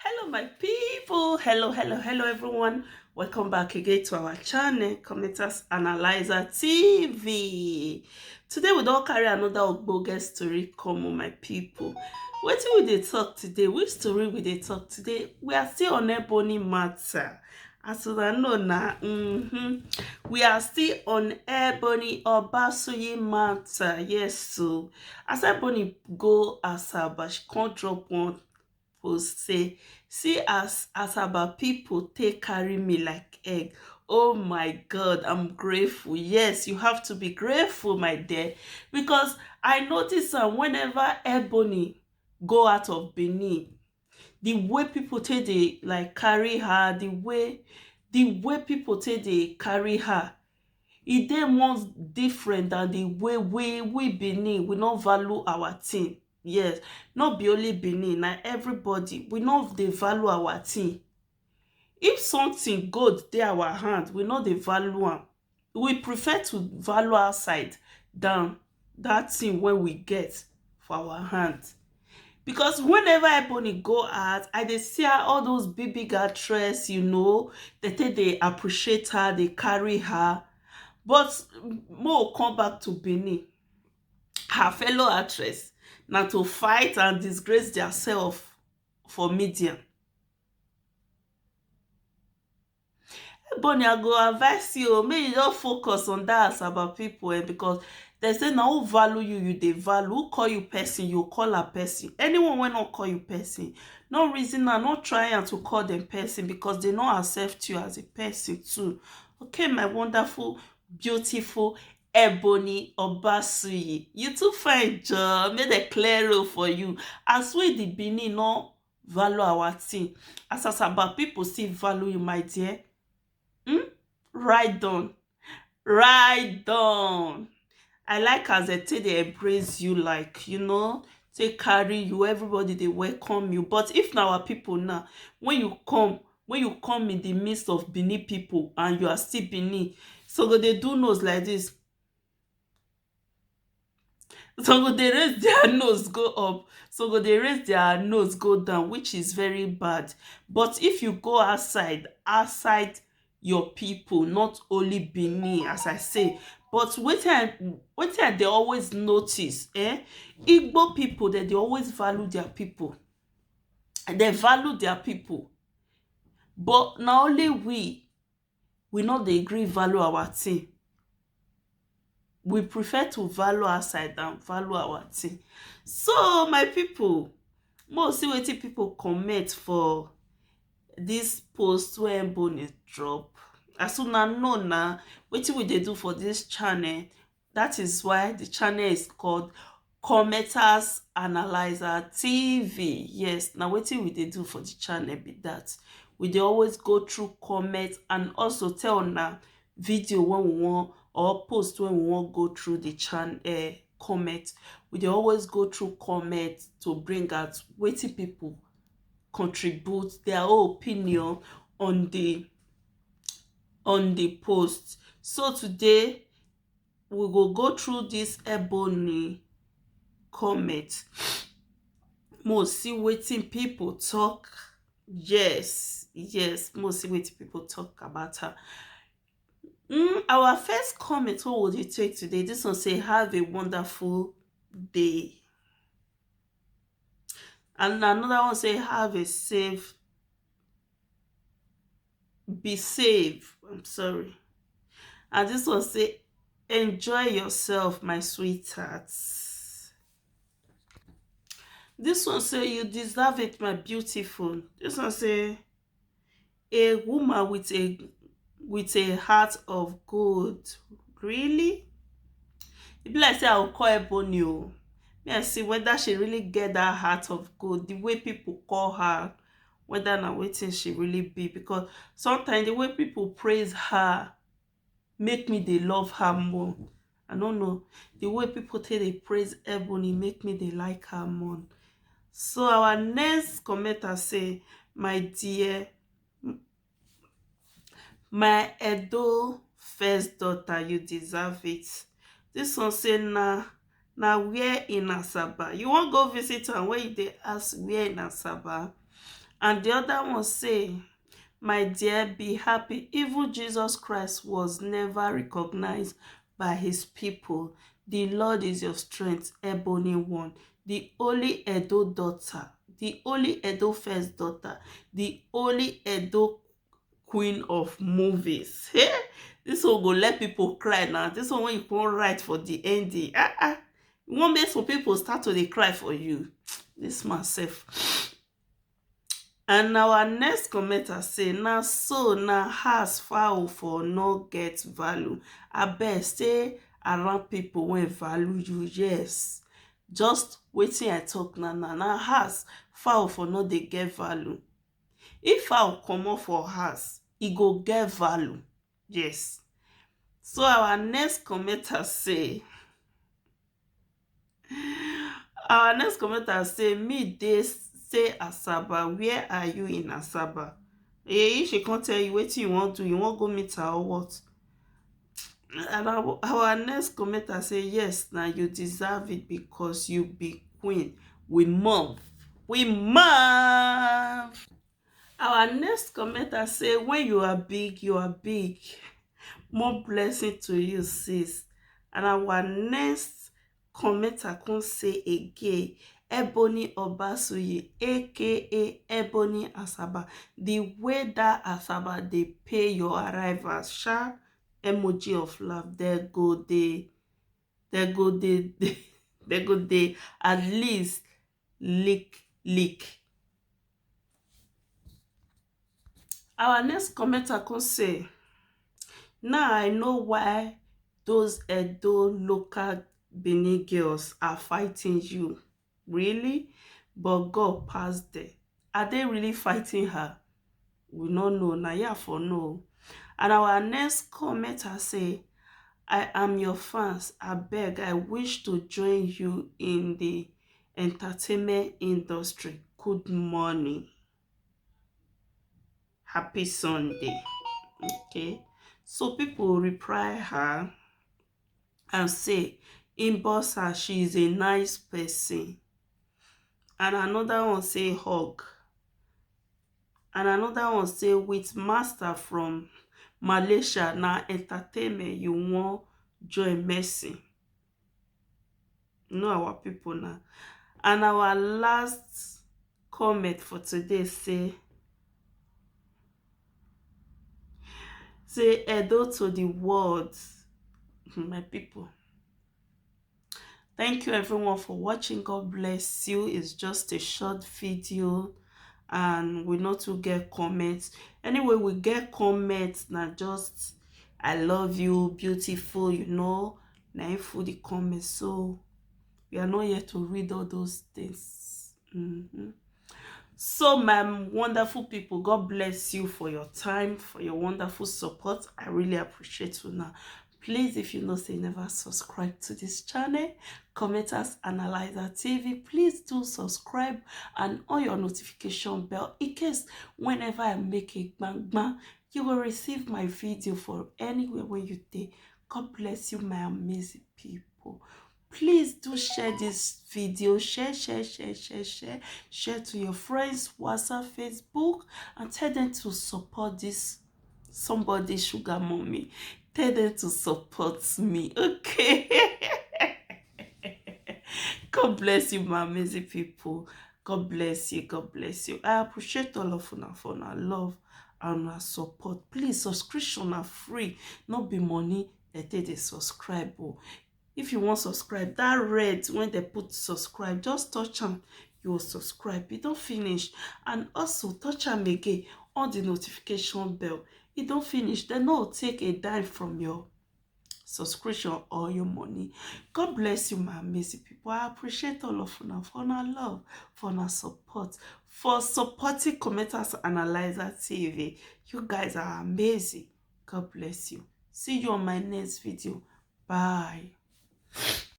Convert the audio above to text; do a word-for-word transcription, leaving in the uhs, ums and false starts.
Hello, my people. Hello, hello, hello, everyone. Welcome back again to our channel, Commenters Analyzer T V. Today, we don't carry another Ogboge story come on, my people. What will they talk today? Which story will they talk today? We are still on Ebony matter. As you know now, mm-hmm. We are still on Ebony Obasuyi matter. Yes, so as Ebony go Asaba, she can't drop one post say, "See as Asaba people take carry me like egg." Oh my God, I'm grateful. Yes, you have to be grateful, my dear, because I notice am whenever Ebony go out of Benin, the way people take dey, like, carry her, the way the way people take dey carry her, e dey more different than the way we we Benin, we no value our thing. Yes, not be only Benin, na everybody, we no dey value our thing. If something good dey our hand, we no dey value am. We prefer to value outside than that thing when we get for our hand. Because whenever Ebony go out, I dey see her, all those big big actress, you know, they take dey appreciate her, they carry her. But more come back to Benin, her fellow actress, now to fight and disgrace themselves for media. Ebony, I go advise you, make you just focus on that Asaba people, eh, because they say na who value you, you dey value. Who call you person, you call a person. Anyone wey no call you person, no reason am, no try am to call them person, because they no accept you as a person too. Okay, my wonderful, beautiful Ebony Obasuyi. You too fine, Joe. Make the clear road for you. As we the Benin no value our thing, as Asaba people still value you, my dear. Hmm? Write down. Write down. I like as they take dey embrace you, like, you know, take carry you, everybody dey welcome you. But if na our people now, when you come, when you come in the midst of Benin people and you are still Benin, so go dey do nose like this. Some go dey raise their nose go up, some go dey raise their nose go down, which is very bad. But if you go outside, outside your people, not only Benin, as I say, but wetin I, wetin I dey always notice, eh, Igbo people, they dey always value their people. They value their people. But na only we, we no dey gree value our thing. We prefer to value outside than value our thing. So, my people, mo see wetin people comment for this post wey Ebony drop. As una know na, wetin we dey do for this channel, that is why the channel is called Commenters Analyzer T V. Yes, na wetin we dey do for the channel be that. We dey always go through comment and also tell una video when we want, or post when we want go through the channel, eh, comment. We dey always go through comment to bring out wetin people contribute their own opinion on the, on the post. So today we go go through this Ebony comment. Mo see wetin people talk. Yes, yes, mo see wetin people talk about her. Mm, our first comment, what would you take today? This one say, "Have a wonderful day." And another one say, "Have a safe, be safe." I'm sorry. And this one say, "Enjoy yourself, my sweetheart." This one say, "You deserve it, my beautiful." This one say, "A woman with a, with a heart of gold." Really? E be like say I will call Ebony o. Me I see whether she really get that heart of gold, the way people call her, whether na wetin she really be. Because sometimes the way people praise her make me dey love her more. I don't know. The way people take dey praise Ebony make me dey like her more. So our next commenter say, "My dear, my Edo first daughter, you deserve it." This one say, "Na, na where in Asaba?" You wan go visit am, when you dey ask where in Asaba? And the other one say, "My dear, be happy. Even Jesus Christ was never recognized by his people. The Lord is your strength, Ebony One. The only Edo daughter, the only Edo first daughter, the only Edo queen of movies." Hey, this one go let people cry now. This one when you come write for the ending. Ah, ah. You wan make some people start to dey cry for you. This man sef. And our next commenter say, "Na so, na house fowl for no get value. Abeg, stay around people wey value you." Yes. Just wetin I talk na, na, na house fowl for no dey get value. If fowl comot for house, e go get value. Yes. So our next commenter say, our next commenter say, "Me dey stay Asaba. Where are you in Asaba?" Eh, if she come tell you wetin you wan do, you wan go meet her or what? And our, our next commenter say, "Yes, na you deserve it because you be queen. We move. We move." Our next commenter say, "When you are big, you are big. More blessing to you, sis." And our next commenter come say again, Ebony Obasuyi, A K A Ebony Asaba. "The way that Asaba dey pay your arrival, sha, emoji of love, there go dey, there go dey, there go dey at least lick, lick." Our next commenter come say, "Now I know why those Edo local Benin girls are fighting you. Really? But God pass them. Are they really fighting her? We no know. Na ya for know." And our next commenter say, "I am your fans. Abeg, I wish to join you in the entertainment industry. Good morning. Happy Sunday." Okay. So people reply her and say, "Inbox her, she is a nice person." And another one say, "Hug." And another one say, "With master from Malaysia, na entertainment you wan join, Mercy." No, our people now. And our last comment for today say, say, "Edo to the world." My people, thank you everyone for watching. God bless you. It's just a short video and we not to get comments. Anyway, we get comments now, just "I love you, beautiful," you know, na im full the comments. So we are not here to read all those things. Mm-hmm. So my wonderful people, God bless you for your time, for your wonderful support. I really appreciate you now. Please, if you know say you never subscribe to this channel, Commenters Analyzer T V, please do subscribe and on your notification bell in case whenever I make a bang bang, you will receive my video for anywhere where you dey. God bless you, my amazing people. Please do share this video. Share, share, share, share, share. Share to your friends, WhatsApp, Facebook, and tell them to support this somebody sugar mommy. Tell them to support me, okay? God bless you, my amazing people. God bless you. God bless you. I appreciate all of una for una love and una support. Please, subscription are free. No be money that take dey subscribe. Oh, if you want subscribe, that red when they put subscribe, just touch am. You will subscribe. You don't finish. And also touch am again on the notification bell. You don't finish. They no take a dime from your subscription or your money. God bless you, my amazing people. I appreciate all of una for una love, for una support, for supporting Commenters Analyzer T V. You guys are amazing. God bless you. See you on my next video. Bye.